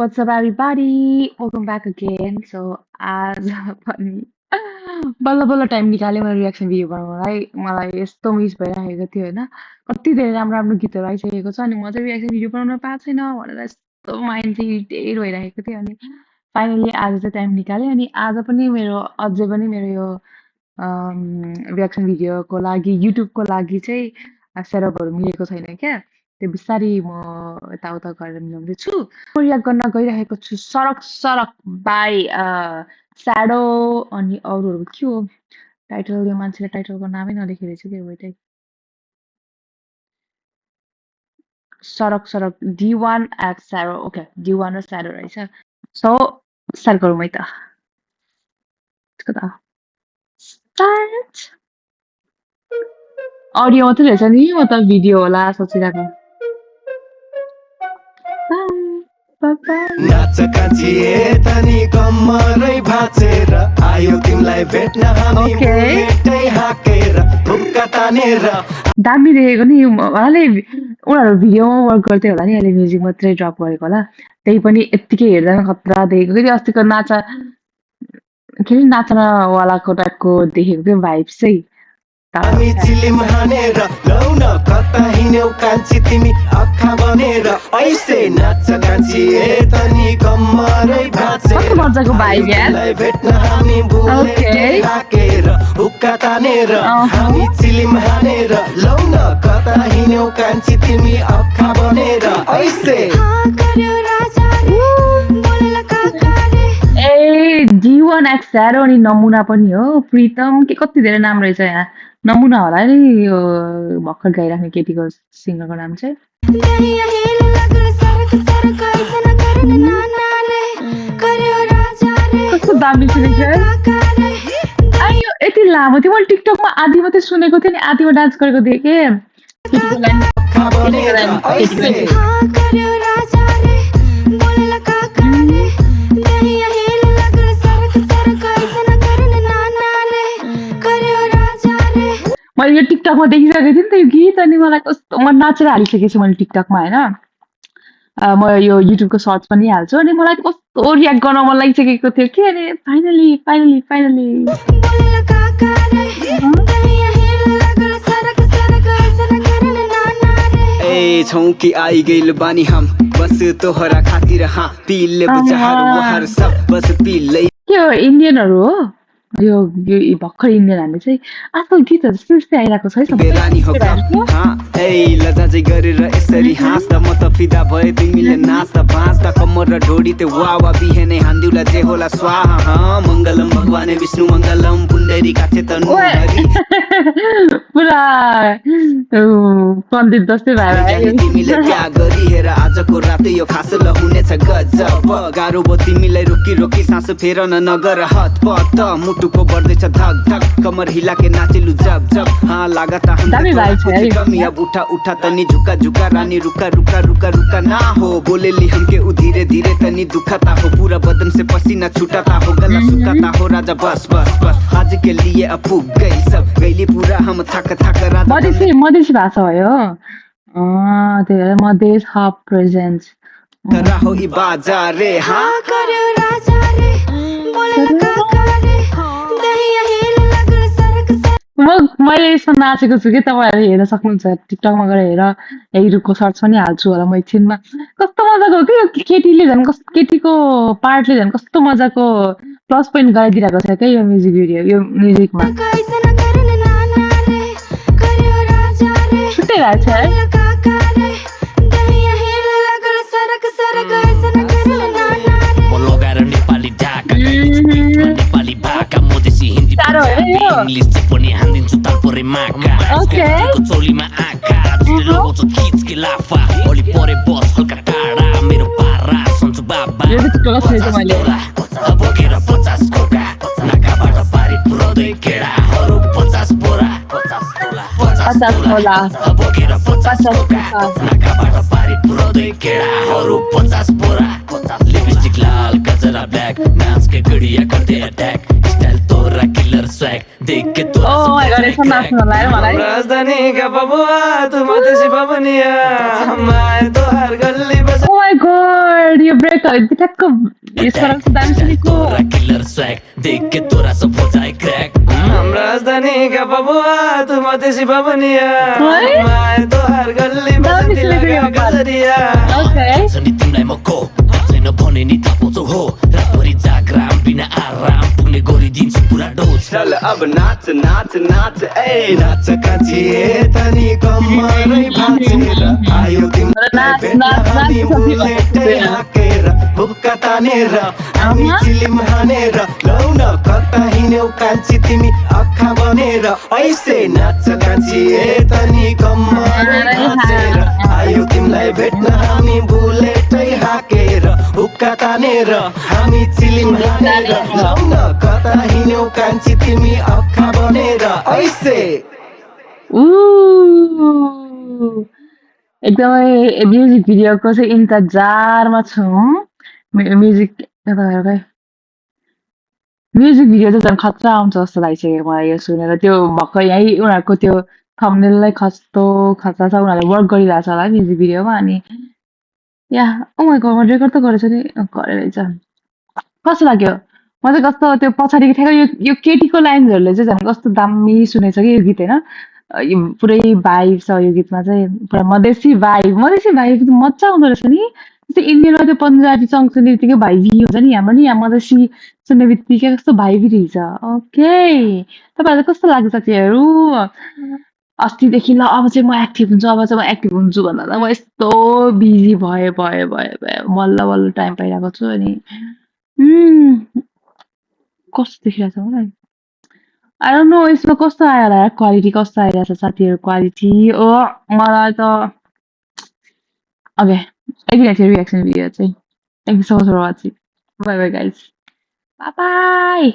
What's up, everybody? Welcome back again. So, आज पनि बल्ल बल्ल टाइम निकालेँ मैले रियाक्सन भिडियो बनाउनलाई। मलाई यस्तो मिस भइरहेको थियो होइन। कति धेरै राम्रो राम्रो गीतहरू आइसकेको छ अनि म चाहिँ रियाक्सन भिडियो बनाउन पाएको छैन भनेर यस्तो माइन्ड चाहिँ इरिटेट भइरहेको थियो अनि फाइनली आज चाहिँ टाइम निकालेँ अनि आज पनि अझै पनि मेरो यो रियाक्सन भिडियोको लागि युट्युबको लागि चाहिँ सेटअपहरू मिलेको छैन क्या। त्यो बिस्तारी म यताउता गरेर मिलाउँदैछु। म रियाक्ट गर्न गइरहेको छु सरक सरक बाई स्याडो अनि अरूहरू के हो टाइटल यो मान्छेले टाइटलको नामै नलेखेको रहेछ क्या वेट है सरक सरक D1 at shadow okay D1 र स्याडो रहेछ सो स्टार्ट गरौँ है त यसको त स्टार्ट अडियो मात्रै रहेछ नि म त भिडियो होला सोचिरहेको नाच काचिए तनी कम्मरै भाचेर आयो तिमीलाई भेट्न हामी मुटै हाकेर हुक्का तानेर दामी देखेको नि उहाँले उनीहरू भिडियोमा वर्क गर्थ्यो होला नि अहिले म्युजिक मात्रै ड्रप गरेको होला त्यही पनि यत्तिकै हेर्दा खतरा देखेको कि अस्तिको के अरे नाचनावालाको टाइपको देखेको क्या भाइब्स चाहिँ हामी चिलिम हानेर लौ न कता हिँड्यौ कान्छी तिमी अखा बनेर ऐसे नाच कान्छी तनी कम्मरै भाचेर कस्तो मजाको भाइब यार भेट्न हामी मुटै हाकेर हुक्का तानेर हामी चिलिम हानेर लौ न कता हिँड्यौ कान्छी तिमी अखा बनेर ऐसे D1 एक्स स्याडो अनि नमुना पनि हो प्रितम के कति धेरै नाम रहेछ यहाँ नमुना होला नि यो भर्खर गाइराख्ने केटीको सिङ्गरको नाम चाहिँ कस्तो दामी सुनेको यो यति लामो थियो मैले टिकटकमा आधी मात्रै सुनेको थिएँ नि आधीमा डान्स गरेको देखेँ मैले यो टिकटकमा देखिसकेको थिएँ नि त यो गीत अनि मलाई कस्तो म नाचेर हालिसकेको छु मैले टिकटकमा होइन म यो युट्युबको सर्च पनि हाल्छु अनि मलाई कस्तो रियाक्ट गर्न मन लागिसकेको थियो कि अनि फाइनली फाइनली फाइनली छौकी आई गइल बानी हम बस तोहरा खातिर हाँ पीले बचाहरु वहर सब बस पीले के हो इन्डियनहरु हो यो भर्खर इन्डियनहरुले चाहिँ आजकल गीतहरु त्यस्तै आइरहेको छ बेलानी हो हाँ ए लजाजै गरेर यसरी हाँस्दा म त फिदा भए तिमीले नाच्दा बाँच्दा कम्मर र ढोडी त्यो वावा बिहेनै हान्दिउला जे होला स्वाहा हाँ मंगलम भगवाने विष्णु मंगलम पुण्डरी काथे तनु हरि पुरा पण्डित जस्तै भएर तिमीले क्या गरी हेर आजको रातै यो खास लहुनेछ गजब गाह्रो भयो तिमीलाई रोकी रोकी सास फेर नगर हात पत मुटुको बढ्दैछ धक धक कमर हिलाके नाचेलु जब जब हाँ लागता हम अब उठा उठा तनी झुका झुका रानी रुका रुका रुका रुका ना हो बोले ली हमके उ धीरे धीरे तनी दुखाता हो पूरा बदन से पसीना छूटाता हो गला सुखाता हो राजा बस बस बस आज के लिए अपुग गई सब गईली पूरा हम थक थक राजा मधेसी भाषा हो यो त्यो मधेस हब प्रेजेन्स राहो ई बाजार रे हाँ गर्यो राजा रे बोले मैले यसमा नाचेको छु कि तपाईँहरू हेर्न सक्नुहुन्छ टिकटकमा गएर हेर हिरोको सर्च पनि हाल्छु होला म एकछिनमा कस्तो मजाको हो कि यो केटीले झन् केटीको पार्टले झन् कस्तो मजाको प्लस पोइन्ट गराइदिरहेको छ क्या यो म्युजिक भिडियो यो म्युजिकमा छुट्टै भएको छ है इंग्लिश पनि हान्दिन्छु तालपरे माका चौलीमा आँखा लगाउँछ खिच के लाफा ओली परे बस हल्का टाढा मेरो पारा सन्चु बाबा बोकेर 50 खोका नाकाबाट पारी पुर्याउँदै केडाहरू 50 बोरा 50 तोला बोकेर 50 खोका नाकाबाट पारी पुर्याउँदै केडाहरू 50 बोरा लिपस्टिक लाल गजरा ब्ल्याक नाच के गडिया गर्दै अट्याक स्टाइल तोरा किलर स्वैग देख के तो Oh my god, यसमा नाच्न लाग्यो मलाई राजधानी का बबुआ तुम मधेसी बबनिया हमारे तोहार गल्ली बस Oh my god यो ब्रेक ठ्याक्क यसमा रहेछ दामी सुनेको तोरा किलर स्वैग देख के तोरा सब हो जाए क्रैक हाम्रो राजधानीका बबुवा तु मधेसी बबनिया है? माया तोहार गल्लीमा दामी जति सुनेको यो लगा पाल। गजरिया ओके नि तिमीलाई म को छैन भने नि थाहा पाउँछौ हो रातभरि जाग्राम बिना आराम पुग्ने गरिदिन्छु पुरा डोज चल अब नाच नाच नाच ए नाच कान्छिए तनी कम्मरै भाँचेर आयो तिमीलाई नाच, भेट्न नाच, हामी नाच, बुलेटै नाच। हाकेर हुक्का तानेर हामी चिलिम हानेर लौ न कता हिँड्यौ कान्छी तिमी अक्खा बनेर ऐसे नाच कान्छिए तनी कम्मरै भाँचेर आयो तिमीलाई भेट्न हामी बुलेटै हाकेर हुक्का तानेर हामी चिलिम हानेर लौ न कता हिँड्यौ कान्छी तिमी अक्खा बनेर ऐसे एकदमै म्युजिक भिडियोको चाहिँ इन्तजारमा छौँ म्युजिक म्युजिक भिडियो चाहिँ झन् खतरा आउँछ जस्तो लागिसक्यो मलाई यो सुनेर त्यो भर्खर यहीँ उनीहरूको त्यो थम्बनेललाई कस्तो खतरा छ उनीहरूले वर्क गरिरहेछ होला म्युजिक भिडियोमा अनि या ओ माई गड रेकर्ड त गरेछ नि गरेर रहेछ कस्तो लाग्यो म चाहिँ कस्तो त्यो पछाडिको ठ्याक्क यो केटीको लाइन्सहरूले चाहिँ झन् कस्तो दामी सुनेछ कि यो गीत होइन यो पुरै भाइब छ यो गीतमा चाहिँ पुरा मधेसी भाइब मजा आउँदो रहेछ नि जस्तै इन्डियन र त्यो पन्जाबी सङ सुन्ने बित्तिकै भाइबी हुन्छ नि हाम्रो नि यहाँ मधेसी सुन्ने बित्तिकै कस्तो भाइबी रहेछ ओके तपाईँहरूलाई कस्तो लाग्छ साथीहरू अस्तिदेखि ल अब चाहिँ म एक्टिभ हुन्छु अब चाहिँ म एक्टिभ हुन्छु भन्दा त म यस्तो बिजी भए बल्ल बल्ल टाइम पाइरहेको छु अनि कस्तो देखिरहेछ मलाई आई डोन्ट नो यसमा कस्तो आयो होला क्वालिटी कस्तो आइरहेछ साथीहरू क्वालिटी ओ मलाई त ओके यति नै थियो रियाक्सन भिडियो चाहिँ thank you so much for watching bye bye guys bye by